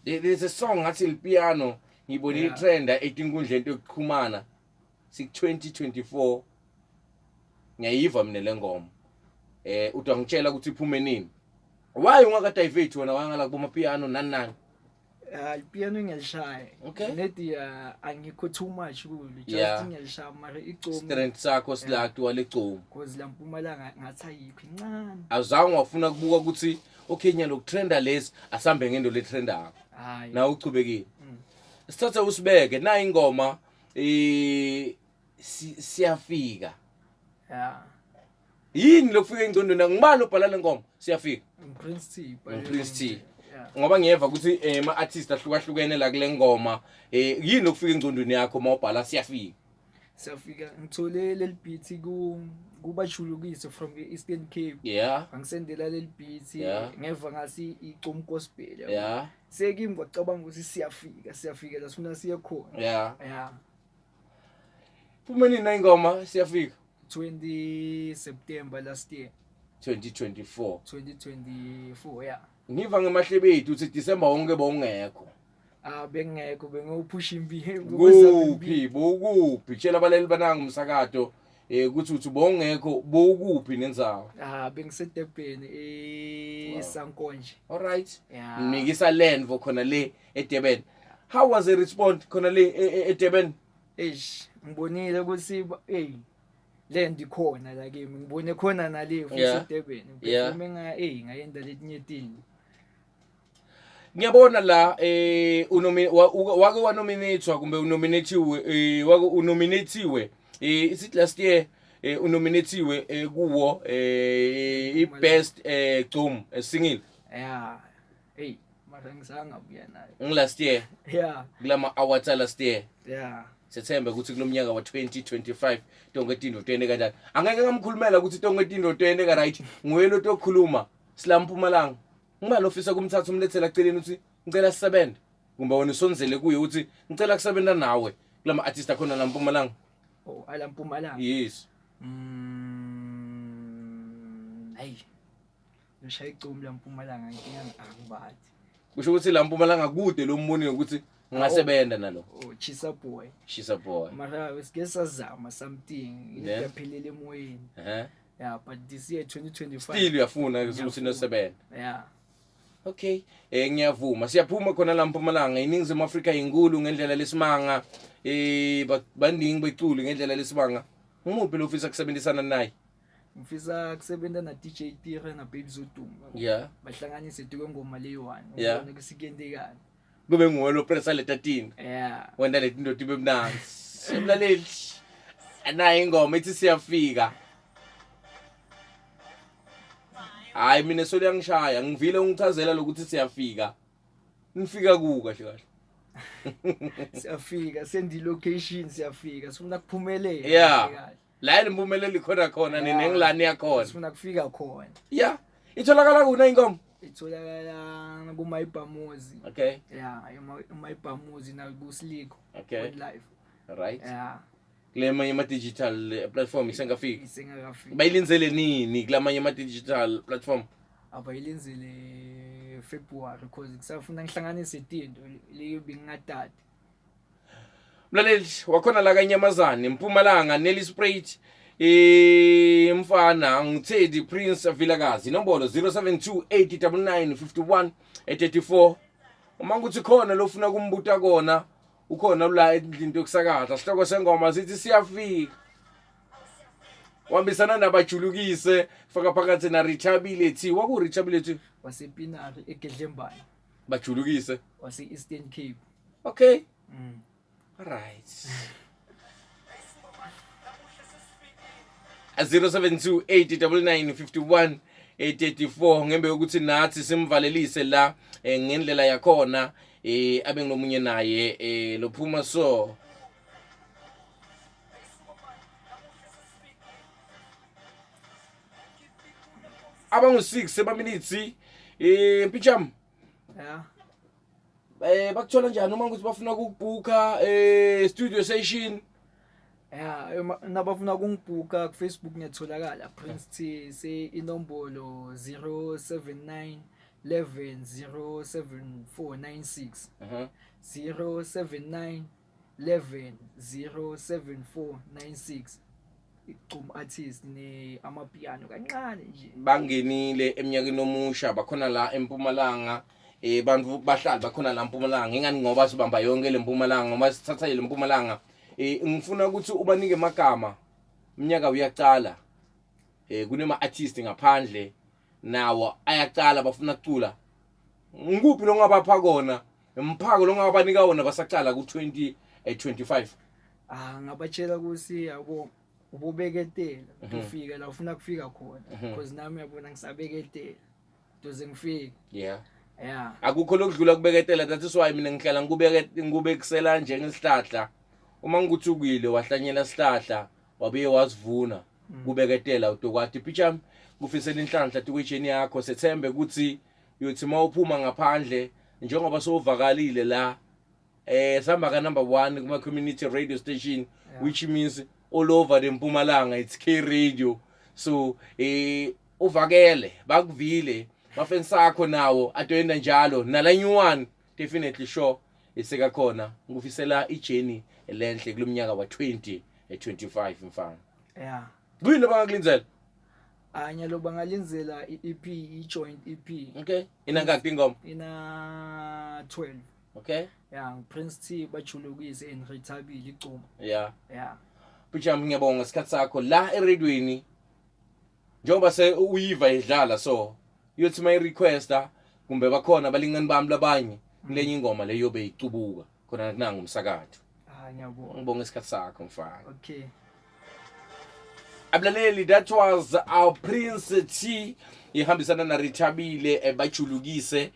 There's a song ngathi lipiano ngibonile itrenda etinkundleni yokuxhumana sik 2024 ngiyayiva mina le ngoma. Uthi angitshela ukuthi iphume nini. Why ungaka divert wena wangala kuboma piano nani nani? Ah, ipiano ngiyalishaya. Okay. Nedi angikho too much kulo, just ngiyalishaya mara igcomu. Strength sakho silakti walegcomu. Cause la Mpumalanga ngathi ayikho incane. Azange wafuna kubuka ukuthi okay nyalo kutrenda lesi asambe ngento le trendako. Hayi. Nawe uchubekile. Sithathe usibeke na ingoma siyafika. Yeah. Yini lokufika engcondweni ngibani obhala le ngoma siyafika? Prince T. Prince T. Yeah. Ngoba ngiyeva ukuthi ama artists ahlukahlukene la kule ngoma yini lokufika engcondweni yakho mawubhala siyafika? Siyafika ngithole leli beat ku kubajulukise from the Eastern Cape. Bangisendela leli beat ngeva ngasi icom gospel. Sekimi kwacabanga ukuthi siyafika, siyafika la sifuna siye khona. Yeah. Phuma nini ingoma siyafika? 20 September last year. 2024. 2024, yeah. Ngiva ngemahlebethu uthi December wonke bowungekho. Ah, bengekho, bengiyophusha impi. Kuphi, bowukuphi? Tshela abalali bananga umsakato ukuthi uthi bowungekho, bowukuphi nendzawo? Ah, bengiseDurban eSankonje. All right. Yeah. Nikisa landvo khona le eDurban. How was the response khona le eDurban? Eish, ngibonile ukuthi hey le ndikhona la kimi, ngibone khona nale futhi eDurban. Ngiphume nga hey ngayenda letinye tinto. Ngiyabona la wake wanominatwa kumbe unominatiwe wake unominatiwe is it last year unominatiwe kuwo i best gqom single. Yeah. Hey, mara ngisangabuya nayo. Ngi last year. Yeah. Kulama awards last year. Yeah. Sethembe ukuthi kulomnyaka wa 2025 tonke tinto twende kanjani. Angeke ngamkhulumela ukuthi tonke tinto twende ka right. Nguye lo tokhuluma sila Mpumalanga. Ngimali ofisa kumthatha umlethela eceleni uthi ngicela sisebenze. Kumbe wena usonzele kuye uthi ngicela kusebenza nawe kulama artist akhona la Mpumalanga. Oh, ala Mpumalanga. Yes. Hey. Ngishaya icumbi la Mpumalanga nginga angibathi. Kusho ukuthi la Mpumalanga kude lo mbonile ukuthi ngingasebenza nalo. Oh, Chisa Boy. Chisa Boy. Mara sike sazama something iyaphelela emoyeni. Yeah, but this year 2025 still uyafuna ukuthi nosebenza. Yeah. Okay. Ngiyavuma. Siyaphuma khona la Mpumalanga. INingizimu Afrika inkulu ngendlela lesimanga. Baningi beculi ngendlela lesimanga. Ngumuphi lo ofisa kusebenzisana naye? Ngifisa kusebenza na DJ Tira na Babes Wodumo. Yeah. Bahlanganise duke ngoma le one. Yeah. Ubone kusikendekani. Kube nguwe lo pressa letatini. Yeah. Wenda letinto tibe mnandzi. Emlaleli. Anayi ingoma ithi siyafika. Hayi mina soliyangishaya ngivile ungichazela lokuthi siyafika. Nifika ku kahle kahle. Siyafika send location siyafika sifuna kuphumelela. Yeah. La impumelelo ikhona khona nengilani yakhona. Sifuna kufika khona. Yeah. Itholakala kuna ingoma? Itholakala kuMayibhamuzi. Okay. Yeah, uMayibhamuzi na kuSliko. Okay. Live. Right. Yeah. Kule manye ama digital platform isengafiki. Isengakafiki. Bayilinzele nini kulamanye ama digital platform? Abayilinzele February because kusafuna ngihlanganise izinto leyo bengingadadi. Mlaleli wakhona la kaNyamazane Mpumalanga Nelspruit mfana ngithedi Prince Vilakazi inombolo 0728995134 uma kuthi khona lofuna kumbuta kona ukhona la endlini yokusakaza sihloko sengoma sithi siyafika wambisana nabajulukise faka phakathi na Richability waku Richability wasePinari eGedlembane bajulukise wase Eastern Cape. Okay. All right. 0728995184 ngembe yokuthi nathi simvalelise la ngendlela yakhona abe ngomunye naye lophuma so abangu 6 emaminitsi Mpicham. Yeah. Bakuthola njani uma ukuthi bafuna ukubooka studio session? Yeah, nabafuna ukungibooka ku Facebook ngiyatholakala Prince T se inombolo 079 11 07496. 079 11 07496, igqom artist ne amapiano kancane nje. Bangenile eminyakeni omusha, bakhona la eMpumalanga, bantu bahlali bakhona la eMpumalanga, ingani ngoba sibamba yonke le Mpumalanga, ngoba sithatha le Mpumalanga. Ngifuna ukuthi ubanike amagama, umnyaka uyaqala, kunema artist ngaphandle nawo ayaqala, bafuna ukucula. Ngikuphi lo ngabapha kona mphako lo ngabanika wona basaqala ku 2025? Ah, ngabatshela ukuthi, yabo, ubobeketela, ufika la ufuna kufika khona, because nami, yabona, ngisabeketela duze ngifike. Yeah. Akukho lokudlula kubeketela. That is why mina ngihlala ngikubeke, ngikubekisela njengesihlahla. Uma ngikuthukile, wahlanyela sihlahla, wabuye wasivuna. Kubeketela utokwati picture kufisela inhlanhla tukwejeni yakho. Sethembe ukuthi uyothi mawuphuma ngaphandle, njengoba sowuvakalile la, sihamba ka number 1 kuma community radio station, which means all over the Mpumalanga it's K Radio. So uvakele, bakuvile mafensi akho, nawo atoyenda njalo nala new one, definitely sure iseka khona. Ngikufisela ijourney lenhle kulomnyaka wa 2025, mfana. Kuyini bangakulindzela? Anyalo bangalindzela i-EP, i-joint EP. Okay, inangaki ingoma? Ina 12. Yeah, Prince T, bajulukise and Rethabile igcuma. Pijam, ngiyabonga isikhathi sakho la eradweni. Njengoba se uyiva idlala, so uyothi my requesta kumbe bakhona abalingani bami labanye kulenye ingoma leyo beyicubuka khona kunanga umsakazo. Ah, ngiyabonga. Ngibonga isikhathi sakho, mfana. Okay. Abalaleli, that was our Prince T ihambisana na Rethabile, bajulukise.